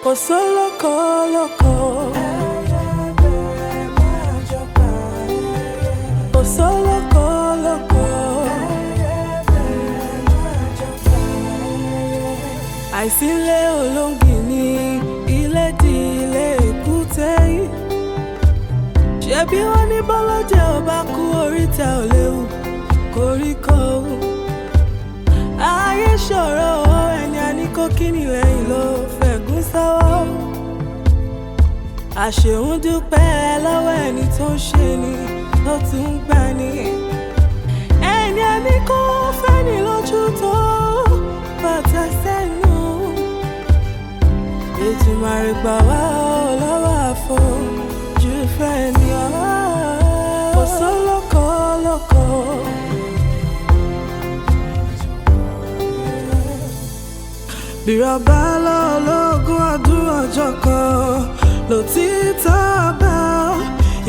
Kò sólókò lóko. Kò sólókò lóko. Àìsílé olóńgì ní ilé di ilé èkúté yìí. Ṣebí wọ́n ní bọ́lọ́jẹ́ ò bá kú, oríta ò léwu koríko. Ayé ṣòro, ẹni a ní kó kíni lẹ́yìn ló fẹ̀gún sọ́wọ́. Àṣehùn dúpẹ́ lọ́wọ́ ẹni tó ń ṣe ni tó tún ń gbà ní. Ẹni a ní kó fẹ́ni lójú tó bàtà sẹ́nu. Ètùmàrè gbà wá ọ́ lọ́wọ́ àfojú fẹ́ ni ọ́. Kò sólókò lóko. Bírọ̀bá lọ́lọ́gún ọdún, ọjọ́ kan lòtítọ́ bá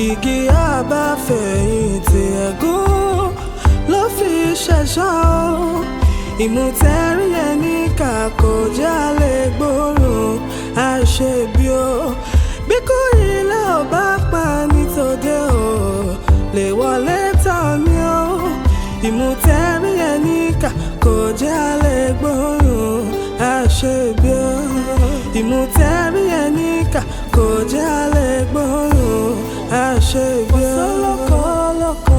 igi àbáfẹ̀yìntì, ẹ̀gún ló fi ṣẹ̀ṣọ́. Ìmùtẹ́rí ẹni kà kò jálè gbòòrùn àṣebí o. Bí kò ilé ò bá pa ní tòde o lè wọlé tán ni o. Ìmùtẹ́rí ẹni kà kò jálè gbòòrùn àṣebí o. Ìmùtẹ́rí ẹni kà kò jálè gbòòrùn àṣebí o. Kò sólókò lóko.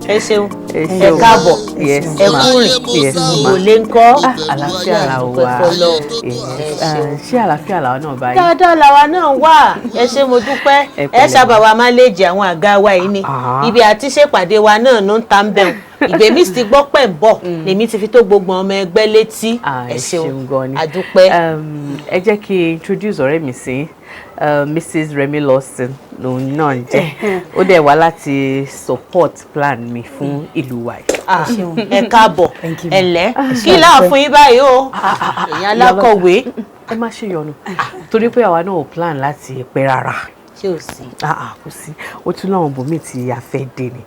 Ẹ ṣeun, ẹ káàbọ̀, ẹ kúrìn òlé ńkọ́? Àlàáfíà là wà. Ṣé àlàáfíà làwọn náà báyìí? Dáadáa làwa náà wà, ẹ ṣé, mo dúpẹ́. Ẹ sábà wa máa lè jẹ àwọn àga wa yìí ni ibi àti ṣèpàdé wa náà ló ń ta ń bẹ̀rù. Ìgbèmí ti gbọ́ pẹ̀ ń bọ̀, lèmi ti fi tó gbogbo ọmọ ẹgbẹ́ létí. Ẹ ṣeun, àdúpẹ́. Ẹ jẹ́ kí n introduce ọ̀rẹ́ mi sí Mrs. Remi Lawson lòun náà ń jẹ́. Ó dẹ̀ wá láti support plan mi fún ìlú wa yìí. Ẹ káàbọ̀, ẹ lẹ́ kí láà fún yín báyìí o, èèyàn alákọ̀wé. Ẹ má ṣe yọnu, torí pé àwa náà ò plan láti pẹ́ rárá. Ṣé ò sí? Kò sí, ó tún láwọn bòmíì tí a fẹ́ dé ni.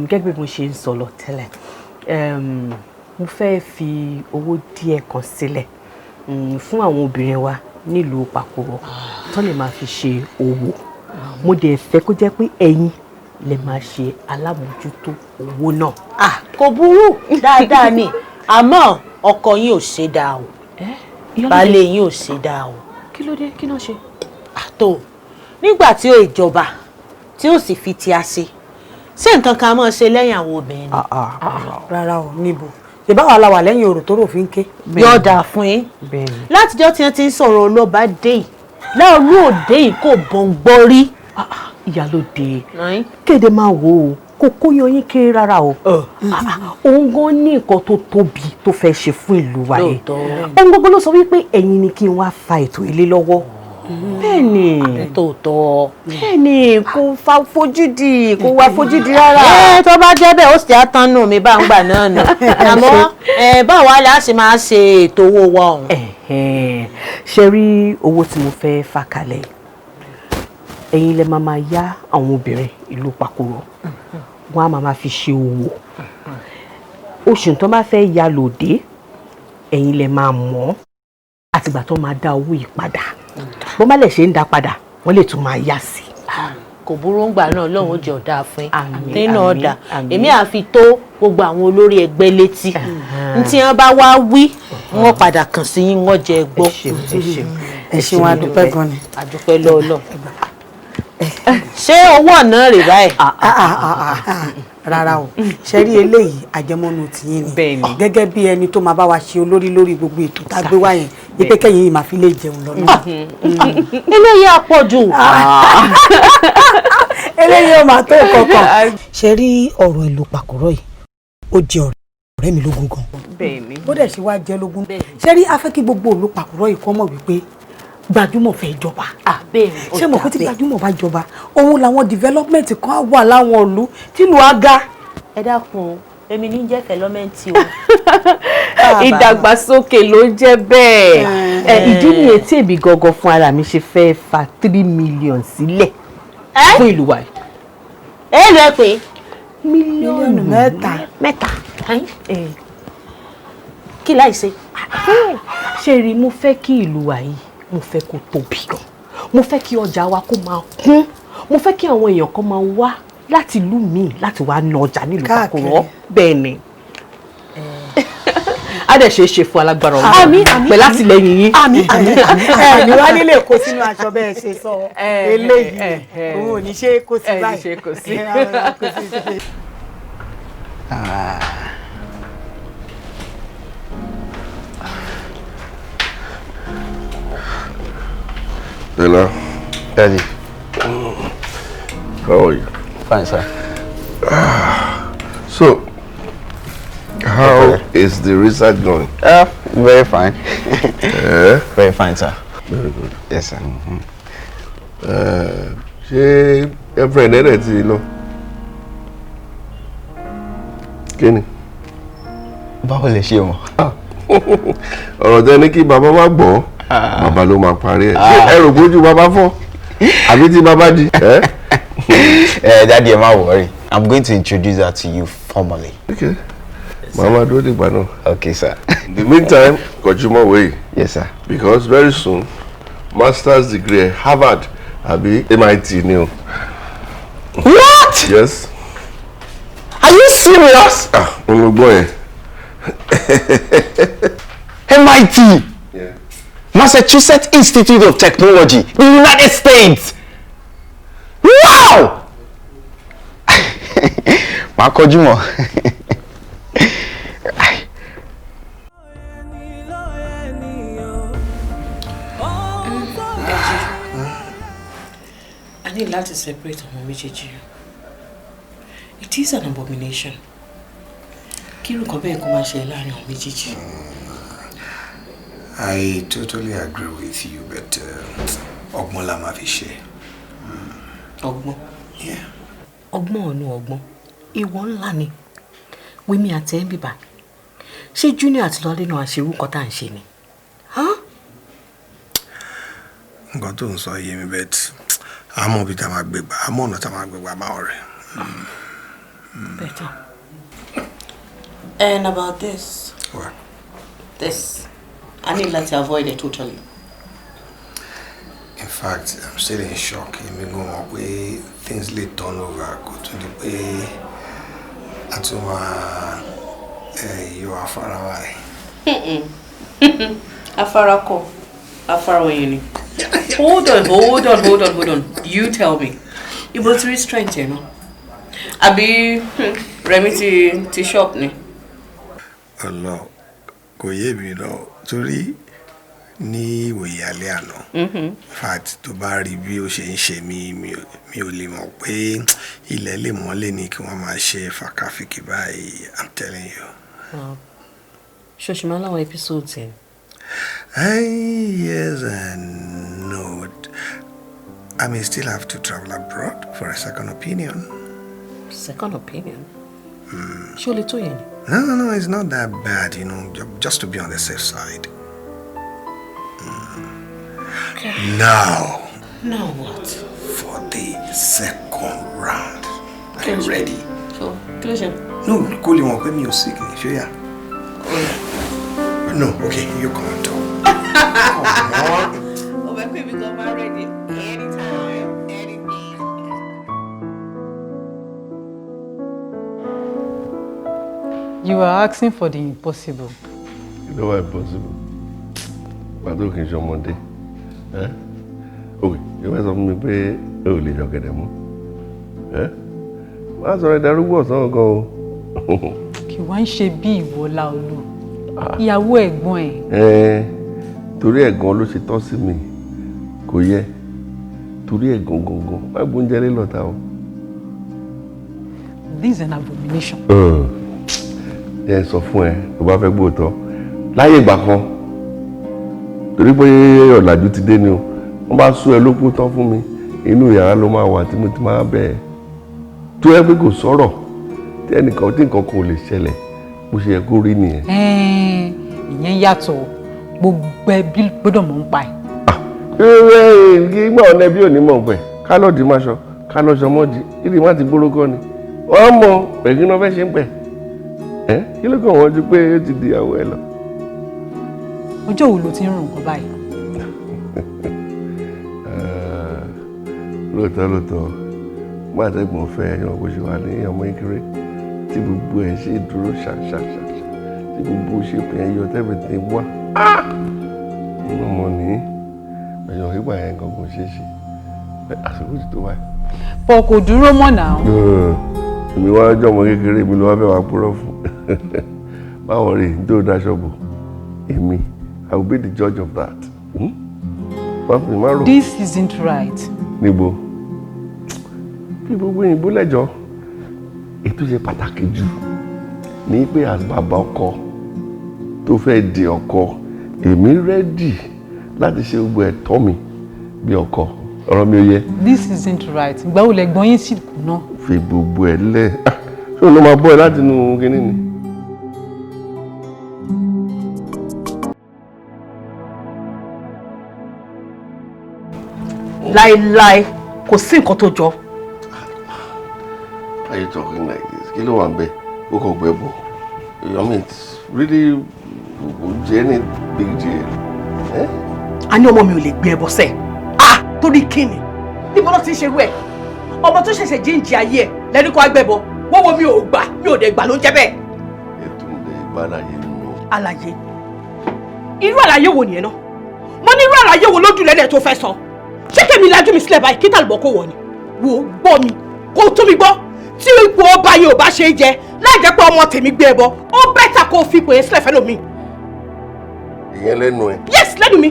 Gẹ́gẹ́ bí mo ṣe ń sọ lọ tẹ́lẹ̀, mo fẹ́ fi owó díẹ̀ kan sílẹ̀ fún àwọn obìnrin wa nílùú Pàkúrọ̀ tó lè máa fi ṣe òwò. Mo dẹ̀ fẹ́ kó jẹ́ pé ẹ̀yin lè máa ṣe alábòójútó owó náà. Kò burú, dáadáa ni, àmọ́ ọkọ yín ò ṣe dáa o, baálé yín ò ṣe dáa o. Kí ló dé? Kí ló ṣe? Àtò nígbà tí ó ìjọba tí ó sì fi ti a ṣe, ṣé nǹkan kan máa ṣe lẹ́yìn àwọn obìnrin ni? Rárá o, níbo ṣèbáwa la wà lẹ́yìn òrò tó rò fi ń ké. Yóò dáa fún yín. Látijọ́ tí wọ́n ti ń sọ̀rọ̀ ọlọ́ba dé yìí láàrú òde yìí kò bọ̀ǹgbọ́ rí. Ìyálóde, kéde máa wò ó, kò kóyan yín kéré rárá o. Òun gan ní nǹkan tó tóbi tó fẹ́ ṣe fún ìlú wa yìí. Òun gbogbo ló sọ wípé ẹ̀yin ni kí n wá fa ètò ilé lọ́wọ́. Bẹ́ẹ̀ ni. Tòótọ́. Bẹ́ẹ̀ ni, kò fa fojúdi, kò wá fojúdi rárá. Ẹ tó bá jẹ́ bẹ́ẹ̀, ó sì á tán nù mí bá ń gbà náà nù. Àmọ́ báwa la ṣe máa ṣe ètò owó wa ọ̀hún? Ṣe rí owó tí mo fẹ́ fà kalẹ̀, ẹ̀yin lẹ máa máa yá àwọn obìnrin ìlú Pàkúrọ̀, wọ́n á máa máa fi ṣe òwò. Oṣù tó máa fẹ́ ya lòdì, ẹ̀yin lẹ máa mọ̀ àtìgbà tó máa dá owó yìí padà. Bó má lè ṣe ń dá padà, wọ́n lè tún máa yá sí i. Kò burú, ń gbà náà lọ́hùn ó jẹ́ ọ̀dà fún yín nínú ọ̀dà. Èmi àfi tó gbogbo àwọn olórí ẹgbẹ́ létí, ní tí wọ́n bá wá wí, wọ́n padà kàn sí yín, wọ́n jẹ gbọ́. Ẹ ṣeun, adúpẹ́ gan ni. Adúpẹ́ lọ́ọ̀lọ́. Ṣé owó ọ̀nà rè báyìí? Rárá o, ṣe rí eléyìí, àjẹmọ́nú tìyín ni. Gẹ́gẹ́ bí ẹni tó máa bá wa ṣe olórí lórí gbogbo ètò tá a gbé wá yẹn, wípé kẹ́yìn yìí máa fi lè jẹun lọ́nà. Eléyìí àpọ̀jù. Eléyìí ò máa tó kankan. Ṣe rí ọ̀rọ̀ ìlú Pàkúrọ̀ yìí, ó jẹ ọ̀rẹ́ mi lógún gan. Bó dẹ̀ ṣe wá jẹ́ lógún, ṣe rí afẹ́ kí gbogbo ìlú Pàkúrọ̀ yìí kọ́ mọ̀ wípé gbajúmọ̀ fẹ́ jọba. Ṣé mo pé tí gbajúmọ̀ bá jọba, òun làwọn development kan wà láwọn ìlú tìlú á ga. Ẹ dákun, èmi ní jẹ́ fẹlọ́mẹ́ǹtì o. Ìdàgbàsókè ló ń jẹ́ bẹ́ẹ̀. Ìdí nìyẹn tí èmi gangan fún ara mi ṣe fẹ́ fa 3 million sílẹ̀. Fún ìlú wa yìí. Èèlò ẹ pé? Mílíọ̀nù 3 mílíọ̀nù. Mẹ́ta. Kí láì ṣe? Ṣé rí, mo fẹ́ kí ìlú wa yìí, mo fẹ́ kó tóbi gan. Mo fẹ́ kí ọjà wa kó máa kún. Mo fẹ́ kí àwọn èèyàn kan máa wá láti ìlú míì láti wá ná ọjà nílùú Káàkiri. Pàkúrọ̀. Bẹ́ẹ̀ ni, á dẹ̀ ṣe é ṣe fún alágbára ọ̀hún. Àmín, àmín, Pẹ̀lú àtìlẹ́yìn yín. Àmín, àmín, àmín. Ẹ ní wá nílé kó sínú aṣọ bẹ́ẹ̀ ṣe sọ eléyìí, òun ò ní ṣe é kó sí Ẹ ní báyìí. ṣe kó sí. Ẹ, kó sí. Ah. Hello. Daddy. How are you? Fine, sir. So, how is the research going? Very fine. Eh? Very fine, sir. Very good. Yes, sir. Ṣé girlfriend ẹ dẹ̀ ti lọ? Kí ni? Báwo lè ṣe mọ̀? Ọ̀rọ̀ tẹ ní kí bàbá má gbọ́, bàbá ló máa parí ẹ̀. Ṣé ẹ rò bójú bàbá fọ́? Àbí tí bàbá di? Eh? Daddy, ẹ má worry. I'm going to introduce her to you formally. Okay. Màmá dúró dìgbà náà. Okay, sir. In the meantime, kọjú mọ́ wéyìí. Yes, sir. Because very soon, master's degree Harvard àbí MIT ni o. What? Yes. Are you serious? Ah, mo ló gbọ́ yẹn. MIT. Yeah. Massachusetts Institute of Technology, the United States. Wow! Màá kọjú mọ́. Deji, I need láti separate àwọn méjèèjì. It is an abomination. Kí irú nǹkan bẹ́ẹ̀ kó máa ṣẹlẹ̀ láàrin àwọn méjèèjì. I totally agree with you, but ọgbọ́n la máa fi ṣe. Ọgbọ́n. Yeah. Ọgbọ́n ọ̀nù ọgbọ́n. Ìwọ ńlá ni. Wímí àti ẹ̀ ń bìbà. Ṣé Junior àti Lọlé náà ṣe irú nǹkan tá à ń ṣe ni? Huh? Nǹkan tó ń sọ yé mi, but àmọ́ ibi tá a máa gbé gbà, àmọ́ ọ̀nà tá a máa gbé gbà máa rẹ̀. Better. And about this. What? This. I need láti avoid it totally. In fact, I'm still in shock. Èmi gan mọ̀ pé things lè turn over, kó tún di pé a tún máa yọ afárá wa yìí. Afárá kọ́, afárá oyin ni. Hold on, hold on, hold on, hold on. You tell me. Ibo ti rí strength ẹ̀ náà? Àbí Rẹ̀mí ti shop ni? Ọlọ kò yé mi lọ, torí ní ìwòye alẹ́ àná, in fact, tó bá rí bí ó ṣe ń ṣe mí, mi ò lè mọ̀ pé ilẹ̀ lè mọ́lẹ̀ ní kí wọ́n máa ṣe fàkàfìkì báyìí. I'm telling you. Ṣé o ṣì máa ń láwọn episodes yẹn? Yes and no. I may still have to travel abroad for a second opinion. Second opinion? Ṣé o lè tó yẹn ni? No, it's not that bad, just to be on the safe side. Okay. Now, Now what? for the second round. Are you ready? So, kí ló ṣe? No, kó lè mọ̀ pé mi ò sick ni, ṣó yá? No, okay, you come on top. Come on. Ọbẹ̀ pé mi gan máa ready anytime, anything. You are asking for the impossible. You know why impossible? Pàtó kì í ṣe ọmọdé. Ẹ́, ok, yóò fẹ́ sọ fún mi pé o ò lè jọ̀gẹ̀dẹ̀ mú. Ẹ́, má sọ̀rọ̀ ìdarúgbó ọ̀sán gan o. Kì wá ń ṣe bí ìwọ Láolú. Ìyàwó ẹ̀gbọ́n ẹ̀. Ẹ́, torí ẹ̀ gan ló ṣe tọ́ sí mi. Kò yẹ. Torí ẹ̀ gan gangan. Má gbóúnjẹ lé lọ́ta o. This is an abomination. Ẹ sọ fún ẹ, tó bá fẹ́ gbóòótọ́ láyé ìgbà kan, torí pé ọ̀làjú ti dé ni o, wọ́n bá sú ẹ lópó tán fún mi, inú yàrá ló máa wà tí mo ti máa bẹ̀ ẹ́, tó yẹ pé kò sọ̀rọ̀ tí ẹnìkan tí nǹkan kan ò lè ṣẹlẹ̀. Bó ṣe yẹ kó rí nìyẹn. Ẹ̀ẹ́n, ìyẹn yàtọ̀, gbogbo ẹbí gbọ́dọ̀ mọ̀ ń pa ẹ̀. Kí gbà ọ̀nà ẹbí ò ní mọ̀ pẹ̀ kálọ̀dì máa ṣọ Ká lọ sọmọ́dì ìdí má ti gbóró kọ́ ni wọ́n mọ pẹ̀kí náà fẹ́ ṣe ń pẹ̀ ẹ́ kí ló kàn wọ́n ju pé ó ti di ìyàwó ẹ lọ. Ọjọ́ wo ló ti ń rùn nǹkan báyìí? Lóòótọ́ lóòótọ́, má tẹ́gbọ̀n fẹ́ ẹ̀yàn bó ṣe wà ní ọmọ kékeré tí gbogbo ẹ̀ ṣe dúró ṣàṣàṣàṣà tí gbogbo ṣe pè é yọ tẹ́bìtì wá inú ọmọ ní ẹ̀yàn ìgbà yẹn gangan ṣe é ṣe àsìkò ti tó báyìí. Bọ̀ kò dúró mọ́ náà. Èmi wá ọjọ́ ọmọ kékeré mi ló wá fẹ́ wá purọ́ fún. Báwo rí n tó daṣọ bò èmi, I will be the judge of that. Hmm? This isn't right. Níbo bí gbogbo òyìnbó lẹ́jọ́ ètò ṣe pàtàkì jù ní pé as bàbá ọkọ tó fẹ́ di ọkọ, èmi ready láti ṣe gbogbo ẹ̀tọ́ mi bí ọkọ. Ọ̀rọ̀ mi ò yẹ. This isn't right. Ìgbà wo lẹ̀gbọ́n yín sì kú náà? Fi gbogbo ẹ̀ lẹ̀, ṣé òun ló máa bọ́ ẹ láti inú kinní ni. Láéláé, kò sí nǹkan tó jọ. Are you talking like this? Kí ló wà ń bẹ̀? Ó kàn gbẹ bọ̀. I mean, it's really kò jẹ́ any big deal. A ní ọmọ mi ò lè gbé ẹbọ sẹ́ẹ̀. Ah, torí kíni? Níbo ló ti ń ṣerú ẹ̀? Ọmọ tó ṣẹ̀ṣẹ̀ jíǹjì ayé ẹ̀ lẹ́nu kó agbẹ́bọ. Wọ́wọ́ mi ò gbà, mi ò dẹ̀ gbà ló ń jẹ́ bẹ́ẹ̀. Yétúndé ìbálàyé mi. Àlàyé? Irú àlàyé wo nìyẹn náà? Mo ní irú àlàyé wo lójú lẹ́nu ẹ̀ tó fẹ́ sọ? Ṣé kèmi lajú mi sílẹ̀ báyìí kí tàlùbọ̀ kò wọ̀ ni? Wò ó gbọ́ mi, kó tún mi gbọ́. Tí ipò ọba yẹn ò bá ṣe é jẹ, láì jẹ́ pé ọmọ tèmi gbé ẹbọ, ó bẹ́tà kó o fi ipò yẹn sílẹ̀ fẹ́lòmíì. Ìyẹn lẹ́nu ẹ̀. Yes, lẹ́nu mi.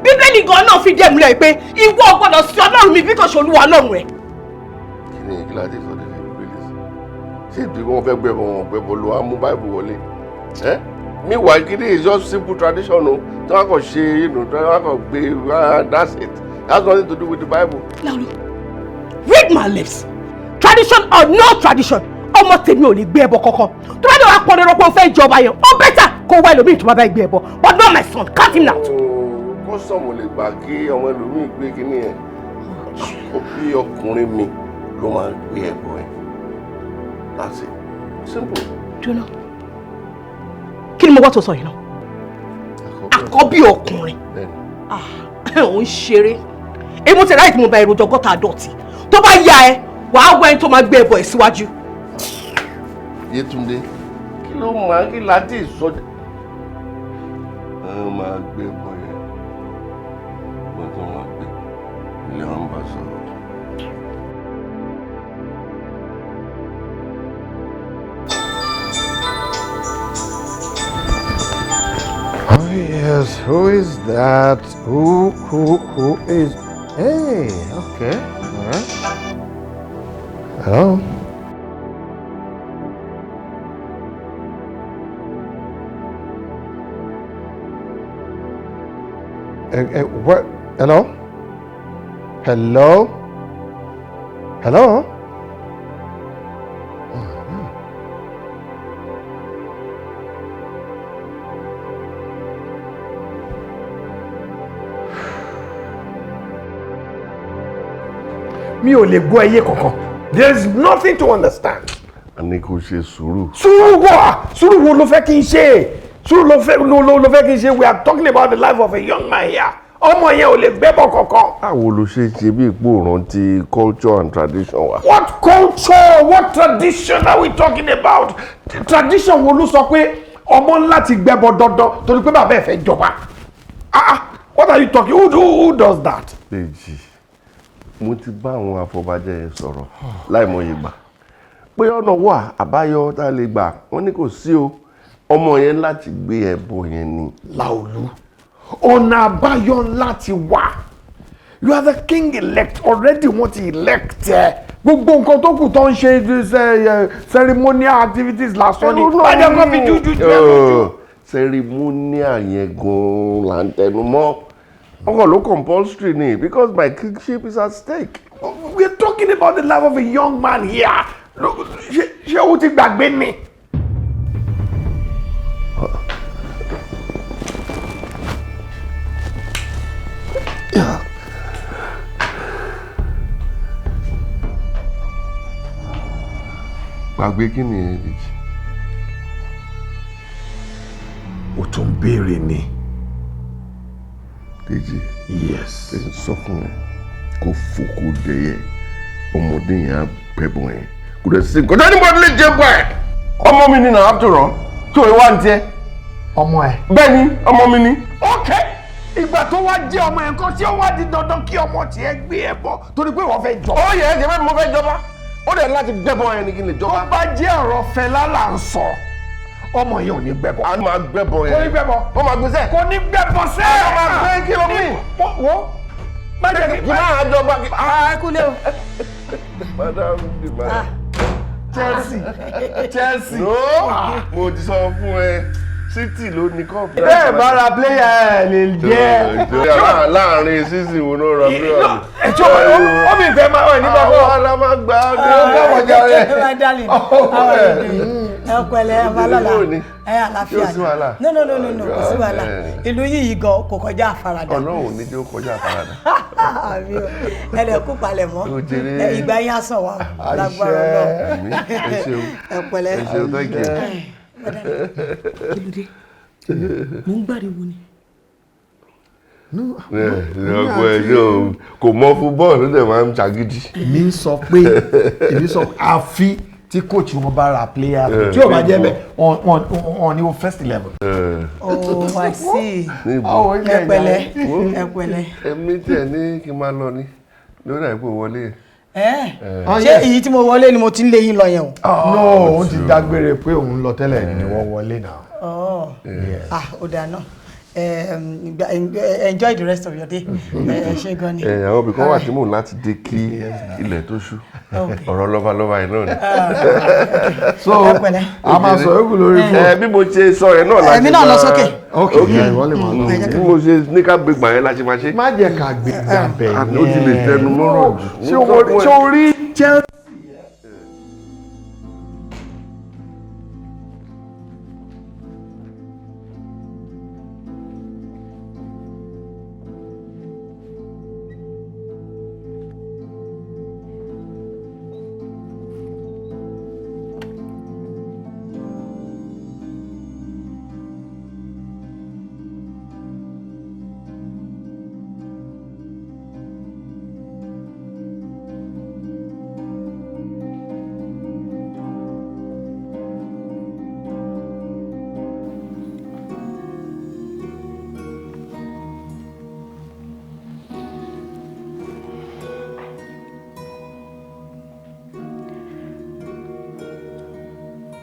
Bíbélì gan náà fi díẹ̀ múlẹ̀ pé ìwọ ò gbọ́dọ̀ sí Ọlọ́run mi bí kò ṣe Olúwa Ọlọ́run ẹ̀. Kí ni kí láti sọ lórí Bíbélì sí? Ṣé ìdí wọn fẹ́ gbẹ̀bọ̀ wọn gbẹ̀bọ̀ ló wá mú Báìbù wọlé? Ẹ́ meanwhile kí ni is just simple tradition o tí wọ́n kàn ṣe tí wọ́n kàn gbé, that's it. That's nothing to do with the Bible. Láolú, read my lips. Tradition or no tradition, ọmọ tèmi ò lè gbé ẹbọ kankan. Tó bá dé wàá pọn dandan pé o fẹ́ jọba yẹn, ó bẹ́tà kó wá ẹlòmíì tó bá bá gbé ẹbọ. But not my son, cut him out. Kọ́sọ̀mù lè gbà kí ọmọ ẹlòmíì gbé kínní yẹn. Ó bí ọkùnrin mi ló máa gbé ẹbọ yẹn. That's it. Simple. Jóná, kí ni mo gbọ́ tó sọ yìí náà? Àkọ́bí ọkùnrin. Ò ń ṣeré. Èmi ti ráyè tí mo bá èròjọ gọ́tà dọ̀tí. Tó bá yá ẹ, wàá wọ ẹni tó máa gbé ẹbọ ẹ̀ síwájú. Yétúndé, kí ló máa kí láti ìsọdẹ? Ẹ máa gbé ẹbọ yẹn. Wọ́n tó máa gbé ilé wọn bá sọ̀rọ̀. Oh yes, who is that? Who is? Hey, okay, all right. Hello. What? Hello? Hello? Hello? Mi ò lè gbọ́ ẹyẹ kankan. There is nothing to understand. A ní kó ṣe sùúrù. Sùúrù wo? Sùúrù wo ló fẹ́ kí n ṣe? Sùúrù ló fẹ́ kí n ṣe? We are talking about the life of a young man here. Ọmọ yẹn ò lè gbẹ́bọ̀ kankan. Báwo ló ṣe ṣe bí ipò rántí culture and tradition wa? What culture? What tradition are we talking about? Tradition wo ló sọ pé ọmọ ńlá ti gbẹ́bọ̀ dandan torí pé bàbá ẹ̀ fẹ́ jọba? Ah, what are you talking? Who does that? Dèjì, mo ti bá àwọn afọbajẹ yẹn sọ̀rọ̀ láìmọye gbà pé ọ̀nà wà àbáyọ tá a lè gbà, wọ́n ní kò sí o, ọmọ yẹn láti gbé ẹbọ yẹn ni. Láolú, ọ̀nà àbáyọ láti wà. You are the king elect already, wọ́n ti elect ẹ. Gbogbo nǹkan tó kù tó ń ṣe ceremonial activities lásán ni. Bájọ́ kan fi jújú jẹ́ lójú. Ceremonial yẹn gan-an là ń tẹnu mọ́. Ọkọ̀ ló compulsory ni because my kingship is at stake. We are talking about the life of a young man here. Ṣé o ti gbàgbé ni? Gbàgbé kí ni ẹ Dèjì? O tún béèrè ni. Dèjì. Yes. Ẹ ń sọ fún ẹ kó fòkó dẹyẹ ọmọdé yẹn á bẹ̀bọ̀ yẹn kò dẹ̀ sí nǹkan tó ní bọ́ọ̀dù lè jẹ bọ́ ẹ̀. Ọmọ mi ni na after all tó o wá ń tiẹ̀. Ọmọ ẹ. Bẹ́ẹ̀ni ọmọ mi ni. Ok, ìgbà tó wá jẹ́ ọmọ ẹ̀ nǹkan tí ó wá di dandan kí ọmọ tiẹ̀ gbé ẹ bọ̀ torí pé wọ́n fẹ́ jọba. Ó yẹ ẹ jẹ́ bẹ́ẹ̀ mo fẹ́ jọba ó dẹ̀ láti gbẹ́bọ̀ yẹn ni kí n lè jọba. Tó bá jẹ́ ọ̀rọ̀ Fẹlá là ń sọ ọmọ yẹn ò ní gbẹ́bọ̀. A máa gbẹ́bọ̀ yẹn. Kò ní gbẹ́bọ̀. Ó máa gbé sẹ́. Kò ní gbẹ́bọ̀ sẹ́. Ó máa gbé kí ló mí. Wo má jẹ́ kí máa jọba. Ẹ kúlẹ̀ o. Madam di madam. Chelsea Chelsea. No, mo ti sọ fún ẹ City ló ní kọ́ọ̀pù. Bẹ́ẹ̀ bá ra pléyà ẹ̀ lè jẹ́. Láàárín season wo ló ra pléyà? Ẹ̀jọ̀ ó mi fẹ́ máa wẹ̀ nígbà Àwọn ará máa gbà á ní ọgbà wọ̀jà rẹ̀. Ẹ pẹ̀lẹ́ ẹ bá lọ́la ẹ àlàáfíà ni. No no no no no kò sí wàhálà. Ìlú yìí gan kò kọjá àfaradà. Ọlọ́run ò ní jẹ́ ó kọjá àfaradà. Àmì o, ẹ lè kú palẹ̀ mọ́. Ìgbà yín á sàn wá lágbára náà. Ẹ pẹ̀lẹ́. Ẹ ṣeun, thank you. Kí ló dé? Mo ń gbàriwo ni. Kò mọ fún bọ́ọ̀lù dẹ̀ máa ń ṣàgídí. Èmi ń sọ pé èmi sọ àfi tí coach wọn bá ra player tí ò bá jẹ́ bẹ́ẹ̀ wọn ní o first level. Oh, I see. Ẹ pẹ̀lẹ́ ẹ pẹ̀lẹ́. Èmi tiẹ̀ ní kí n máa lọ ni lórí àìpò wọlé. Ṣé èyí tí mo wọlé ni mo ti ń lé yín lọ yẹn o. No, òun ti dágbére pé òun lọ tẹ́lẹ̀ ni wọ́n wọlé náà. Ah, ó dáa náà. Enjoy the rest of your day. Ṣé gan ni. Àwọn ibì kan wà tí mò ń láti dé kí ilẹ̀ tó ṣú. Ọ̀rọ̀ lọ́balọ́ba yìí náà ni. So a máa sọ yókù lórí fún. Bí mo ṣe sọ yẹn náà láti máa. Èmi náà lọ sókè. Ok, ìwọ lè máa lọ. Bí mo ṣe ní ká gbégbà yẹn láti máa ṣe. Má jẹ́ ká gbégbà bẹ̀ yẹn. Ó ti lè tẹnu mọ́rọ̀ jù. Ṣé o rí Chelsea?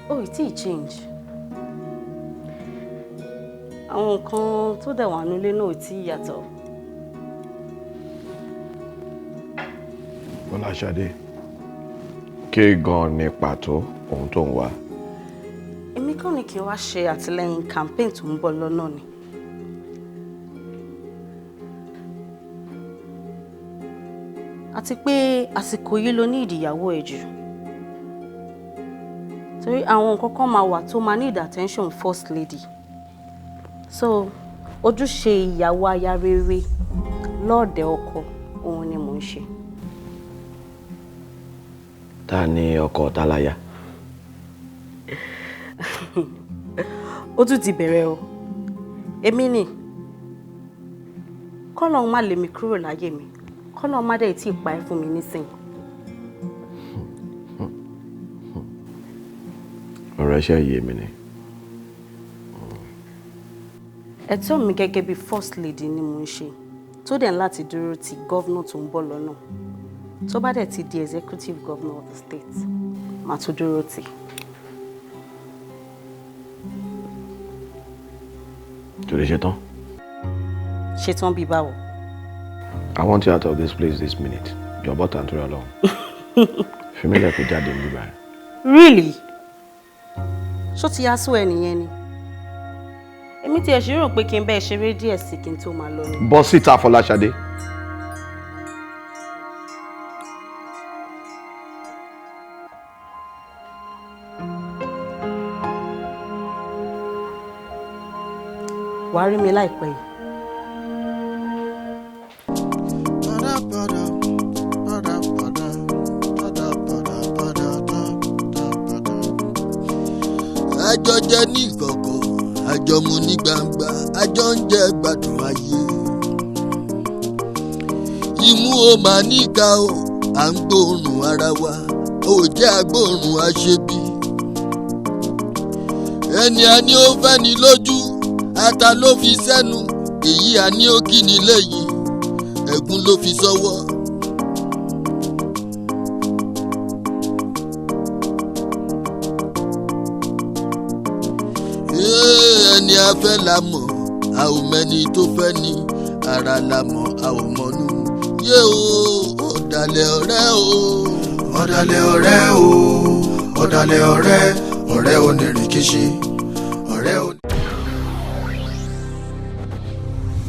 Oh, it ti change. Àwọn nǹkan tó dẹ̀ wà nílé náà ò tí yàtọ̀. Bọ́láṣadé, kí gan ni pàtó ohun tó ń wá? Èmi kàn ní kí n wá ṣe àtìlẹ́yìn campaign tó ń bọ̀ lọ́nà ni. Àti pé àsìkò yìí ló ní ìdìyàwó ẹ̀ jù. Torí àwọn nǹkan kan máa wà tó máa need attention first lady. So ojúṣe ìyàwó aya rere lọ́ọ̀dẹ̀ ọkọ òun ni mò ń ṣe. Ta ni ọkọ Táláyà? Ó tún ti bẹ̀rẹ̀ o. Èmi ni kọ́lọ́hún má lé mi kúrò láyé mi, kọ́lọ́hún má dẹ̀ tí ì pa ẹ́ fún mi nísìnyí. Ọ̀rọ̀ ẹ̀ṣẹ̀ yé mi ni. Ẹ̀tọ́ mi gẹ́gẹ́ bí first lady ni mò ń ṣe tó dẹ̀ ń láti dúró ti gọ́vnà tó ń bọ̀ lọ́nà tó bá dẹ̀ ti di executive governor of the state màá tún dúró tì. Torí ṣetán. Ṣetán bíi báwo? I want you out of this place this minute. Jọ̀bọ́ tàǹtúrà lọ. Fi mí lẹ̀ kó jáde níbí báyìí. Really? Ṣó ti yá sú ẹ nìyẹn ni? Èmi tiẹ̀ ṣì rò pé kí n bẹ́ẹ̀ ṣeré díẹ̀ sí kí n tó máa lọ ni. Bọ́ síta Fọláṣadé. Wàá rí mi láìpẹ́ yìí. Àjọ jẹ ní ìkọ̀kọ̀, àjọ mu ní gbangba, àjọ ń jẹ gbádùn ayé. Imú o máa níka o, à ń gbóòórùn ara wa, ò jẹ́ agbóòórùn aṣebi. Ẹni a ní ó fẹ́ ni lójú, ata ló fi sẹ́nu, èyí a ní ó kí ni lẹ́yìn, ẹ̀gún ló fi sọ́wọ́. Ẹni a fẹ́ la mọ̀, a ò mẹ́ni tó fẹ́ ni, ara la mọ̀, a ò mọ̀nú. Yé o, ọ̀dàlẹ̀ ọ̀rẹ́ o. Ọ̀dàlẹ̀ ọ̀rẹ́ o, ọ̀dàlẹ̀ ọ̀rẹ́, ọ̀rẹ́ onírìnkìṣì.